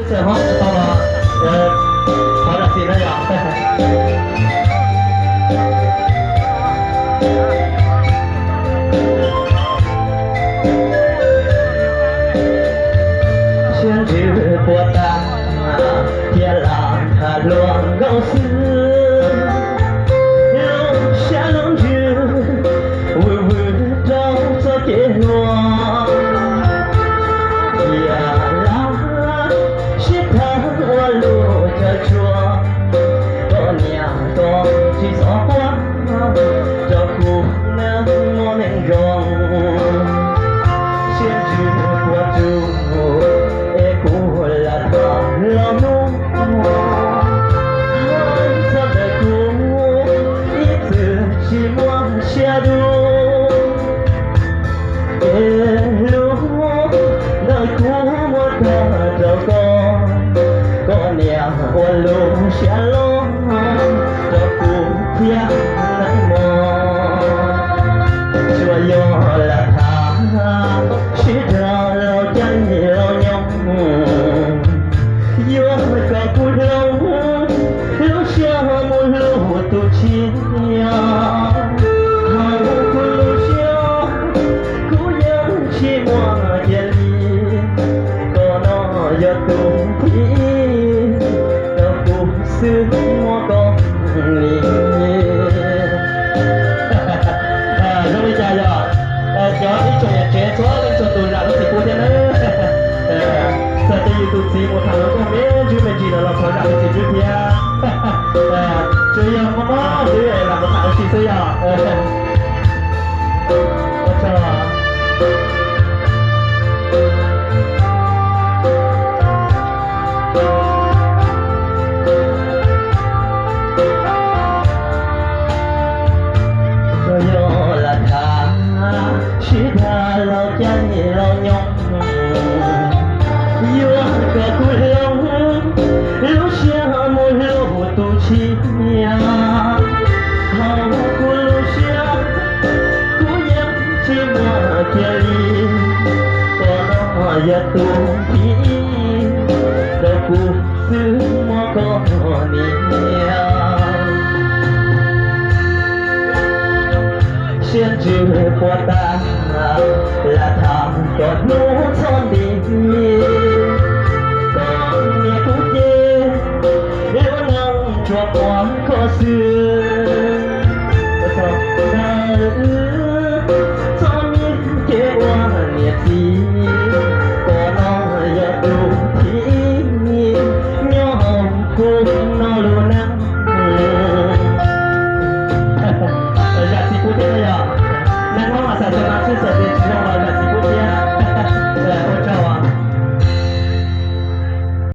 Txawm hov tau los qhov dab tsi no yog siab ntsws puas tas thiab lam tham hluas nkauj xwb. Lub siab lub ntsws vwm vwm rau txoj kev hluas. Yam laj sib tham ua lus cawv tsuag, koj niam koj txiv xov quaj rau kuv neej muaj neej zoo. Siab ntsws puas tsuaj es kuv lam tham los hnub, txhob ntawm kuv ib txwm tsis muaj siab dua. Kev hlub ntawm kuv muab tag rau koj, koj niam ua lub siab loj rau kuv thiab neej mos. Tsuas yog lam tham sib tham los caij los nyoog, yuav kom kuv hloov lub siab mus hlub tus tshiab. Hauv kuv lub siab kuv yeej tsis muaj cia li, koj no yog tus thib ib, rau kuv xwb muaj koj li. Zoo li cas yog cov ib tsoom niam tsev txhua leej txhua tus zam lub txim pub thiab nawb. Txawm tias yus tus txiv mus tham hluas nkauj me ntsis me ntsis los los thov zam lub txim pub thiab. Tsuas yog mob mob xwb es lam mus tham dab tsi xwb yog. Ua tsaug. Tsuas yog lam tham sib tham los caij los nyoog, yuav kom kuv hloov lub siab mus hlub tus tshiab. Hauv kuv lub siab kuv yeej tsis muaj cia li, koj no yog tus thib ib, rau kuv xwb muaj koj niam. Siab ntsws puas tas lam tham kom hnub txhob nti, koj niam kuv ces lub neej tsuas pom koj xwb.